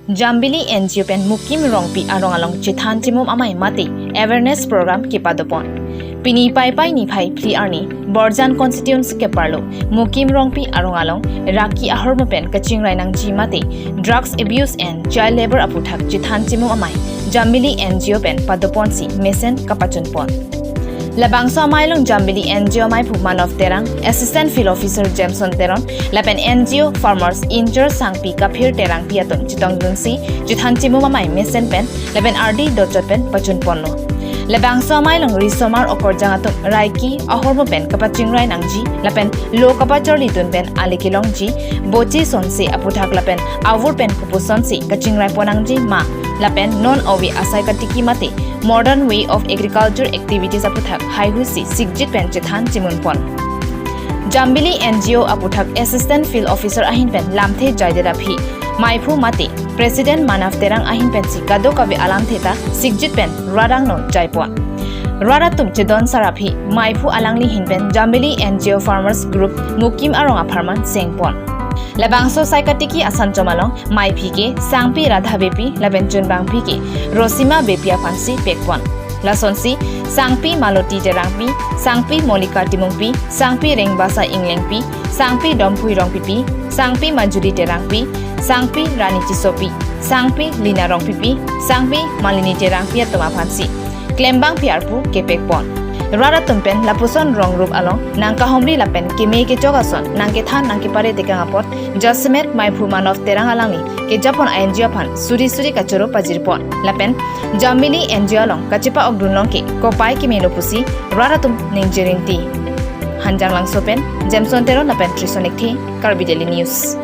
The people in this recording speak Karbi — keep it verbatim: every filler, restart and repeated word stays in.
Jambili N G O pen Mukim Rongpi arong along chethan chimum amei mate awareness program kepadopon. Pini Paipai niphai phli arni Borjan constituency keparlo Mukim Rongpi arong along raki ahormu pen kachingrai nangji mate drugs abuse and child labour aputhak chethan chimum amei Jambili N G O pen padoponsi mesen kapachunpon. Labangso amei along Jambili N G O meiphu Manav Terang, Assistant Field Officer Jameson Teron, lapen N G O Farmers in-charge Sangpi Kaphir Terangpi atum chetongdunsi chethan chimum amei mesen pen lapen ardi dochot pen pachunponlo. Labangso amei along risomar okorjang atum raki ahormu pen kapachingrai nangji lapen lo kapacharlidun pen ale kelongji, bochi sonse aputhak lapen avur pen kopusonsi kachingraipon nangji ma lapen non ove asai katiki mate modern way of agriculture activities aputhak haihuisi sikjit pen chethan chimunpon. Jambili N G O aputhak Assistant Field Officer ahin pen lamthe jaidet aphi meiphu mate President Manav Terang ahin pensi kadokave alamthe ta sikjit pen rat angno jaipon. Rat atum chedon sar aphi meiphu alangli ahin pen Jambili N G O Farmers Group Mukim arong apharman sengpon. Labangso sai katiki asanchom along meiphi ke Sangpi Radha Beypi lapen chunbangpi ke Rosima Beypi aphansi pekpon. Lasonsi Sangpi Maloti Terangpi, Sangpi Molika Timungpi, Sangpi Rengbasa Inglengpi, Sangpi Domphui Rongpipi, Sangpi Manjuli Terangpi, Sangpi Rani Tisopi, Sangpi Lina Rongpipi, Sangpi Malini Terangpi atum aphansi klembangpi arpu kepekpon. Rat atum pen lapuson rong rup along nangkahomri lapen keme kechok ason nangkethan nangkepare tekang apot jasemet meiphu Manav Terang alangli kejapon a-N G O aphan suri suri kachoro pajirpon. Lapen Jambili N G O along kachepa-okdun longke kopai kemelo pusi rat atum ningje ringti. Hanjanglangso pen Jameson Teron lapen Trison Ekthe, Karbi Daily News.